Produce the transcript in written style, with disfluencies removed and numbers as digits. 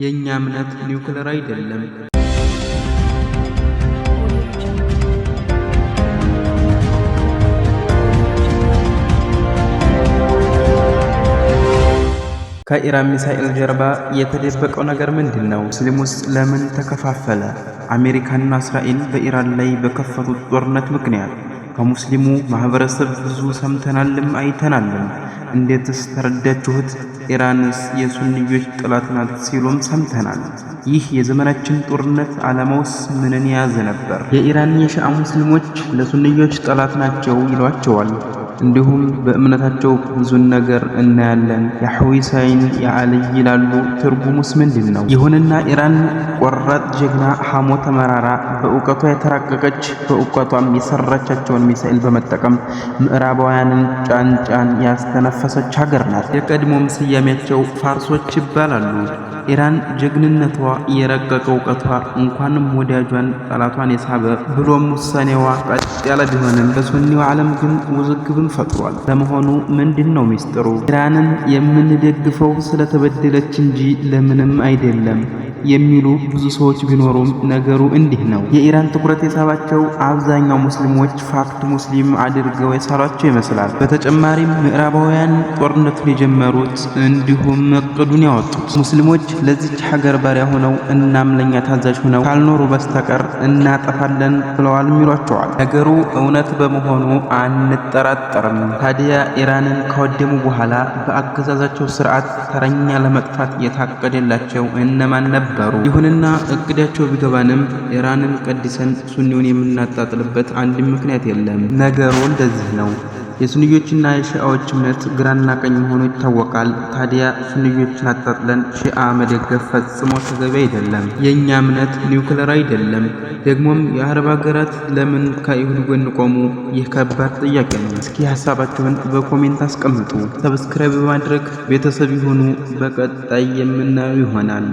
የእኛ እምነት ኒውክለር አይደለም። ከኢራን ሚሳኤል ጀርባ የተደበቀው ነገር ምንድን ነው? ሙስሊሙስ ለምን ተከፋፈለ? አሜሪካና እስራኤል በኢራን ላይ በከፈቱት ጦርነት ምክንያት ከሙስሊሙ ማህበረሰብ ብዙ ሰምተናልም አይተናልም። እንዴትስ ተረዳችሁት? ኢራንስ የሱንዮች ጠላት ናት ሲሉም ሰምተናል። ይህ የዘመናችን ጦርነት ዓላማውስ ምንን የያዘ ነበር? የኢራን የሺዓ ሙስሊሞች ለሱንዮች ጠላት ናቸው ይሏቸዋል። እንዲሁም በእምነታቸው ብዙን ነገር እናያለን። የሑሰይን የዓልይ ይላሉ። ትርጉሙስ ምንድን ነው? ይሁንና ኢራን ቆራጥ፣ ጀግና፣ ሐሞተ መራራ፣ በእውቀቷ የተራቀቀች፣ በእውቀቷም የሰራቻቸውን ሚሳኤል በመጠቀም ምዕራባውያንን ጫን ጫን ያስተነፈሰች ሀገር ናት። የቀድሞም ስያሜያቸው ፋርሶች ይባላሉ። ኢራን ጀግንነቷ፣ የረቀቀ እውቀቷ እንኳንም ወዳጇን ጠላቷን የሳበ ብሎም ውሳኔዋ ቀጥ ያለ ቢሆንም በሱኒው ዓለም ግን ውዝግብን ፈጥሯል። ለመሆኑ ምንድን ነው ሚስጥሩ? ኢራንን የምንደግፈው ስለተበደለች እንጂ ለምንም አይደለም የሚሉ ብዙ ሰዎች ቢኖሩም ነገሩ እንዲህ ነው። የኢራን ትኩረት የሳባቸው አብዛኛው ሙስሊሞች fact ሙስሊም አድርገው የሳሏቸው ይመስላል። በተጨማሪም ምዕራባውያን ጦርነቱን የጀመሩት እንዲሁም እቅዱን ያወጡት ሙስሊሞች ለዚች ሀገር ባሪያ ሆነው እናም ለኛ ታዛዥ ሆነው ካልኖሩ በስተቀር እናጠፋለን ብለዋል ይሏቸዋል። ነገሩ እውነት በመሆኑ አንጠራጠርም። ታዲያ ኢራንን ካወደሙ በኋላ በአገዛዛቸው ስርዓት ተረኛ ለመጥፋት የታቀደላቸው እነማን ነበሩ? ይሁንና እቅዳቸው ቢገባንም ኢራንን ቀድሰን ሱኒውን የምናጣጥልበት አንድም ምክንያት የለም። ነገሩ እንደዚህ ነው። የሱንዮችና የሺዓዎች እምነት ግራና ቀኝ መሆኑ ይታወቃል። ታዲያ ሱንዮችን አጣጥለን ሺዓ መደገፍ ፈጽሞ ተገቢ አይደለም። የእኛ እምነት ኒውክለር አይደለም። ደግሞም የአረብ ሀገራት ለምን ከአይሁድ ጎን ቆሙ? ይህ ከባድ ጥያቄ ነው። እስኪ ሀሳባችሁን በ comment አስቀምጡ። Subscribe በማድረግ ቤተሰብ ይሁኑ። በቀጣይ የምናየው ይሆናል።